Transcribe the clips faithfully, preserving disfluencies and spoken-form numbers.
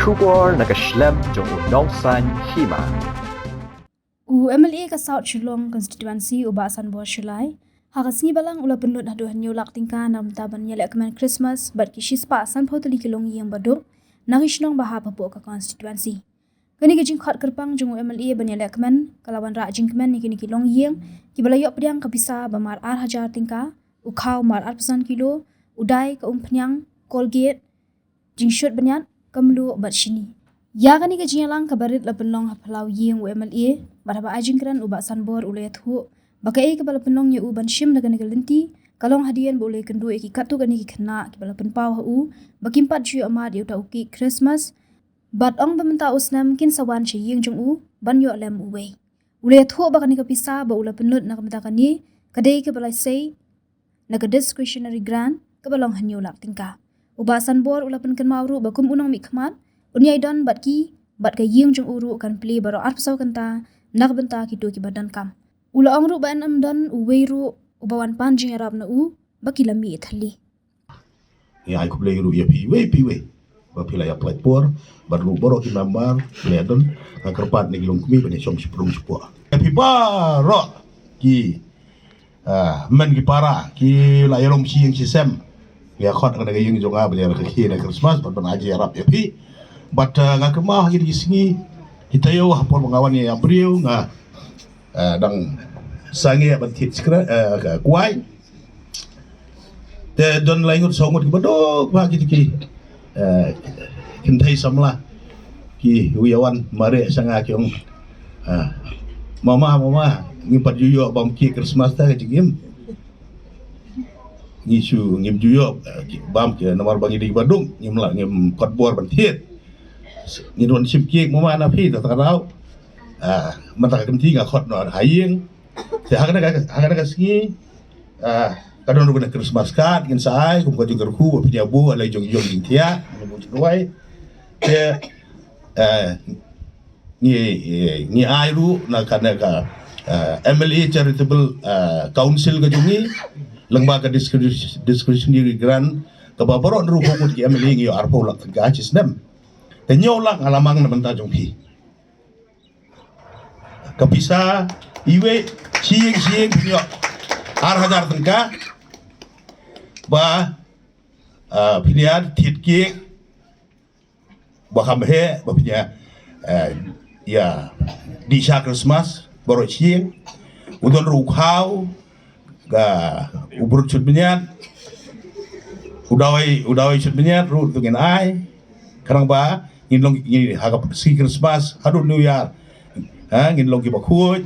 Khubor na ka shlem jong u Nongsaiñ Hima. U M L A ka South Shillong Constituency u Bah Sanbor Shullai, ha ka sngi Balang u la pynlut haduh hynñiew lak tyngka na bynta ban ïalehkmen Christmas bad ki shispah sanphew tylli ki longïing baduk na ki shnong ba hap hapoh ka constituency. Kane ka jingkhot kyrpang jong u M L A ban ïalehkmen ka la wanrah jingkmen ïa kine ki longïing kiba la ïoh pdiang ka pisa ba mar ar hajar tyngka, u khaw mar arphew san kilo, u dai, ka umphniang, Colgate, jingshut bniat, ka mluh bad shini. Ïa kane ka jingïalang kaba rit la pynlong ha phyllaw ïing u M L A bad haba ai jingkren u Bah Sanbor u la ïathuh ba kaei kaba la pynlong ïa u ban shim da kane ka lynti ka long hadien ba u la ïakynduh ïa ki katto katne ki khynnah kiba la pynpaw ha u ba kim pat ju ïoh mad ïa uta u cake Christmas. Bad ong ba mynta u snem kin sa wan sha ïing jong u ban ïoh lem uwei. U la ïathuh ba kane ka pisa ba u la pynlut na ka bynta kane ka dei kaba la sei na ka discretionary grant kaba long hynñiew lak tyngka. U Bah Sanbor u la pynkynmaw ruh ba kum u nongmihkhmat un ïai don bad ki, bad ka ïing jong u ruh kan plie baroh arphew saw kynta na ka bynta kito kiba donkam. U la ong ruh ba yn ym don uwei ruh uba wan pan jingïarap na u ba ki la mih thylli. Ngi ai khublei ruh ïa phi iwei pa iwei ba phi la ïa pynlait por bad ruh baroh ki member phi la ïa don. Nga kyrpad na ki longkmie ban ïa shong shiphrang shapoh. Ïa phi baroh ki, ah, men ki para ki la ïalong shi ïing shi sem. Ngi ïa khot na ka ïing jong nga ban ïa rakhe na Christmas bad ban ai jingïarap ïa phi. Bad, ah, nga kynmaw ha kine ki sngi ki taïew ha por ba nga wan ïa briew nga, ah, dang sangeh ban thied skra, ah, ka kwai. Te don lai ngut saw ngut kiba duk ba ki, ki, eh, kynthei samla ki ïa wan mareh sha nga ki ong, ah, "Mama, mama, ngim pat ju ïoh bam cake Christmas ta ka jingim. Ngi shu ngim ju ïoh, eh, bam cake namar ba ngi dei kiba duk, ngim lah, ngim pat bor ban thied. Ngi don shim cake mama na phi ta ta ka daw." Ah, mynta ka kynti nga khot noh ha ïing. Te ha kane ka, ha kane ka sngi, ah, ka don ruh kane Christmas card ngin sa ai kum ka jingkyrkhu ba phin ïa buh ha la jong jong jingthiah, ngin buh jingduwai. Te, eh, ngi, eh, ngi ai ruh na kane ka, eh, M L A Charitable, eh, Council ka jong ngi, lyngba ka discre-, discretionary grant kaba baroh hynriewphew ngut ki M L A ngi ïoh arphew lak tyngka shi snem. Te hynñiew lak nga la mang na bynta jong phi. Ka pisa iwei shi ïing shi ïing phin ïoh ar hajar tyngka ba, ah, phin ïa thied cake ba kham heh ba phin ïa, eh, ïa dih sha Christmas baroh shi ïing. U don ruh u khaw, ka, u brut shut bniat, u dawai, u dawai shut bniat ruh to ngin ai. Khnang ba ngin long, ngin, ha ka sngi Christmas haduh New Year, ha, ngin long kiba khuid.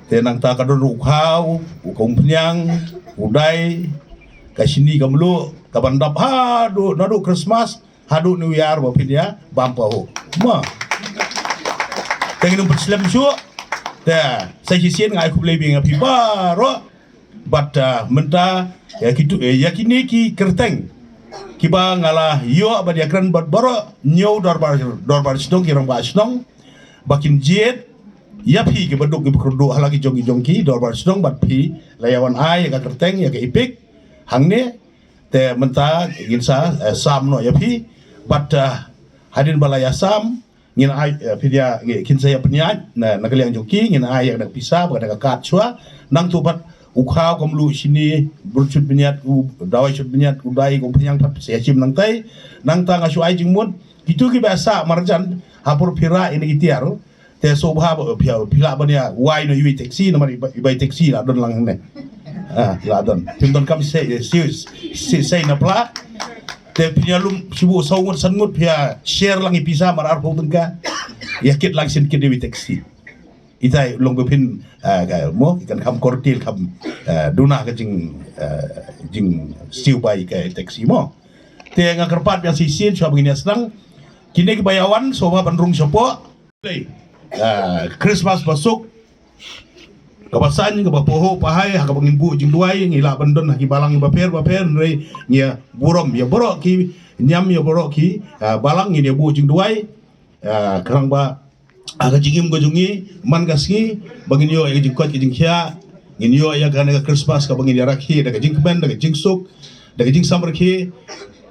Te nangta ka don ruh u khaw, u ka umphniang, u dai, ka shini, ka mluh, ka ban dap haduh, naduh Christmas haduh New Year ba phin ïa bam pahuh. Mo. Te ngin ym pat slem shuh. Te sa shisien nga ai khublei biang ïa phi baroh. Bad, ah, mynta ïa kitu, eh, ïa kine ki kyrteng kiba nga la ïoh bad ïa kren bad baroh hynñiew dorbar, dorbar shnong, ki rangbah shnong ba kin jied ïa phi kiba duk kiba kyrduh ha la ki jong ki jong ki dorbar shnong bad phi la ïa wan ai ïa ka kyrteng ïa ka EPIC hangne. Te mynta ngin sa, eh, sam noh ïa phi bad, eh, hadien ba la ïa sam ngin ai, eh, phi ïa, ngin, kin sa ïa pynïaid na, na ka liang jong ki, ngin ai ïa ka pisa bad ka kad shuwa. Nangta pat u khaw, ka mluh, shini, brut shut bniat, u dawai shut bniat, u dai, ka umphniang pat sa ïa shim nangtai. Nangta nga shu ai jingmut kitu kiba sah marjan ha por phi rah ïa kine ki tiar. Te sngewbha ba phi, phi lah ban ïa wai noh iwei i taxi, namar i ba, i ba i taxi la don lang hangne. Ah, la don. Phim donkam sei, sei, sei, sei na pla. Te phin ïa lum shu buh saw ngut san ngut phi ïa share lang i pisa mar arphew tyngka. Ïa kit lang sien kit iwei i taxi. Itai long ba phin, ah, ka, mo, kan kham kortil kham, ah, duna ka jing, ah, jingsiew bai ka taxi mo. Te nga kyrpad biang shisien shuwa ba ngin ïa sdang. Kine kiba ïa wan sngewbha ban rung shapoh. Ah, Christmas ba suk, kaba saiñ, kaba pahuh pahai, ha kaba ngin buh jingduwai, ngi lah ban don ha ki balang bapher bapher, hynrei ngi ïa burom ïa baroh ki niam, ïa baroh ki, ah, balang, ngin ïa buh jingduwai. Ah, khnang ba, ah, ka jingim ka jong ngi man ka sngi ba ngin ïoh ïa ka jingkoit ka jingkhiah, ngin ïoh ïa kane ka Christmas kaba ngin ïa rakhe da ka jingkmen, da ka jingsuk, da ka jingsamrakhe.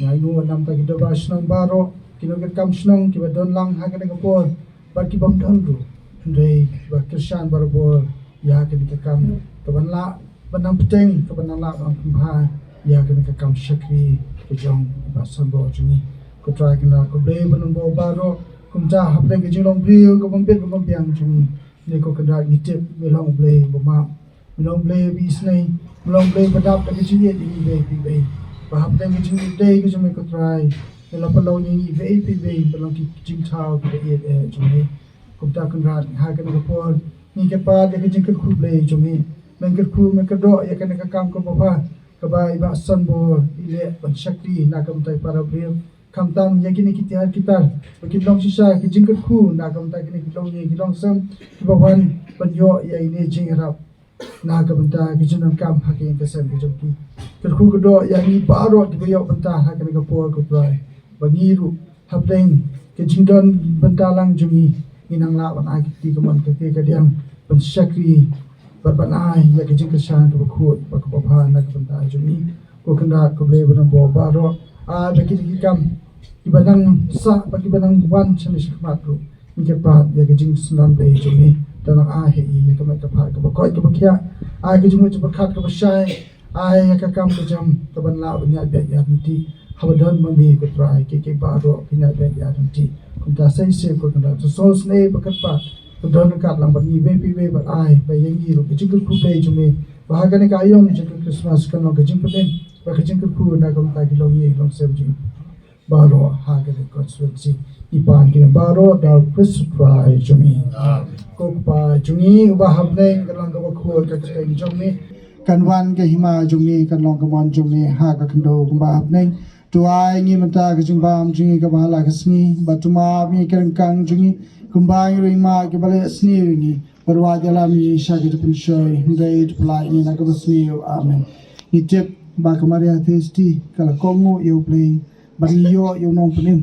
Nga ainguh namar ki dorbar shnong baroh, ki nongtrei kam shnong kiba don lang ha kane ka por bad ki bym don ruh, hynrei kiba kyrshan barabor ïa kane ka kam, kaban lah ban nang bteng, kaban nang lah ban pynbha ïa kane ka kam shakri ka jong i Bah Sanbor jong ngi. Ko Trai Kynrad, ko Blei ba nongbah baroh, kumta hapdeng ka jinglong briew ka bym bit ka bym biang jong ngi, ne ko Kynrad ngi tip me long Blei ba map, me long Blei ba isynei, me long Blei ba dap da ka jingïeit ïa ngi beit beit beit. Ba hapdeng ka jingïeit dei ka jong me ko Trai, me la pynlong ïa ngi beit beit beit, ba long ki jingthaw kiba ïeit eh jong me. Kumta Kynrad ha kane ka por ngi kyrpad ïa ka jingkyrkhu Blei jong me. Men kyrkhu, men kyrdoh ïa kane ka kam kaba bha kaba i Bah Sanbor i leh ban shakri na ka bynta i para briew. Khamtam ïa kine ki tiar ki tar ba kin long shisha ki jingkyrkhu na ka bynta kine ki longïing ki longsem kiba wan ban ïoh ïa ine i jingïarap na ka bynta ki jingdonkam ha ka ïing ka sem ka jong ki. Kyrkhu kyrdoh ïa ngi baroh kiba ïoh bynta ha kane ka por ko Trai, ba ngi ruh hapdeng ka jingdon bynta lang jong ngi, ngin nang lah ban ai ka kti kamon ka kti kadiang ban shakri bad ban ai ïa ka jingkyrshan kaba khuid bad kaba bha na ka bynta jong ngi. Ko Kynrad, ko Blei ba nongbah baroh, ai ba kine ki kam kiba nang sah bad kiba nang wan shane shakhmat ruh, ngi kyrpad ïa ka jingsynran Blei jong me. To nang ai ha i ïa ka met ka phad kaba koit kaba khiah, ai ka jingmut jingpyrkhat kaba shai, ai ïa ka kam ka jam kaban lah ban ïaid beit ïaid ryntih. Haba don ma me ko Trai, kiei kiei baroh kin ïaid beit ïaid ryntih. Kumta sa shisien ko Kynrad, to sngewsynei bad kyrpad, to don ryngkat lang bad ngi beit beit bad ai ba ïa ngi ruh ka jingkyrkhu Blei jong me, ba ha kane ka aïom jong ka Khristmas kan long ka jingpynim bad ka jingkyrkhu na ka bynta ki longïing longsem jong ngi baroh ha kane ka constituency. Ngi pan kine baroh da u Khrist u Trai jong ngi. Ko Kpa jong ngi uba ha bneng, kan long kaba khuid ka kyrteng jong me, kan wan ka hima jong me, kan long ka mon jong me ha ka khyndew kumba ha bneng. To ai ngi mynta ka jingbam jong ngi kaba ha la ka sngi, bad to map ïa ngi ki ryngkang jong ngi, kumba ngi ruh ngi map ïa kiba leh sniew ïa ngi. Bad wat ïalam ïa ngi sha ka jingpynshoi, hynrei to pyllait ïa ngi na kaba sniew. Amen. Ngi tip ba ka Maria Theisotti ka la kohnguh ïa u Blei bad ngi ïoh ïa u Nongpynim,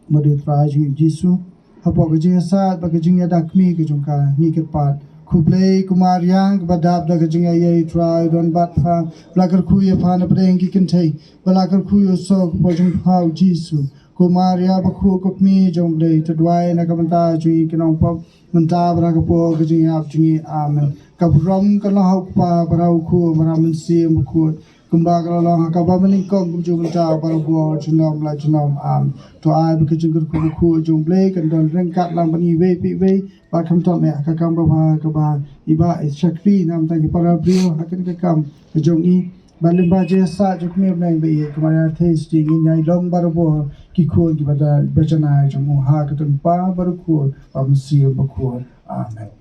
ba dei u Trai jong ngi u Jisu. Hapoh ka jingïasaid bad ka jingïada kmie ka jong ka, ngi kyrpad, khublei ko Maria kaba dap da ka jingïaid, u Trai u don bad pha. Ba la kyrkhu ïa pha na pdeng ki kynthei, ba la kyrkhu ïa u soh ka por jong pha u Jisu. Ko Maria bakhuid, ko Kmie jong u Blei, to duwai na ka bynta jong ngi ki nongpop, mynta bad ha ka por ka jingïap jong ngi. Amen. Ka burom kan long ha u Kpa bad ha u Khun bad ha u Mynsiem Bakhuid, Kumba ka la long ha kaba mynnyngkong, kum jong mynta, barabor, junom la junom. Am, to ai ba ka jingkyrkhu bakhuid jong U Blei kan don ryngkat lang bad ngi iwei pa iwei. Bad khamtam eh ha ka kam babha kaba i Bah i shakri na ka bynta ki para briew ha kane ka kam ka jong i. Bad lyngba jingïasaid jong ka Mei Bneng bad i, ka Maria Theisotti, ngin ïai long barabor ki khun kiba da ba janai jong u ha ka kyrteng U Kpa, U Khun bad U Mynsiem Bakhuid. Amen.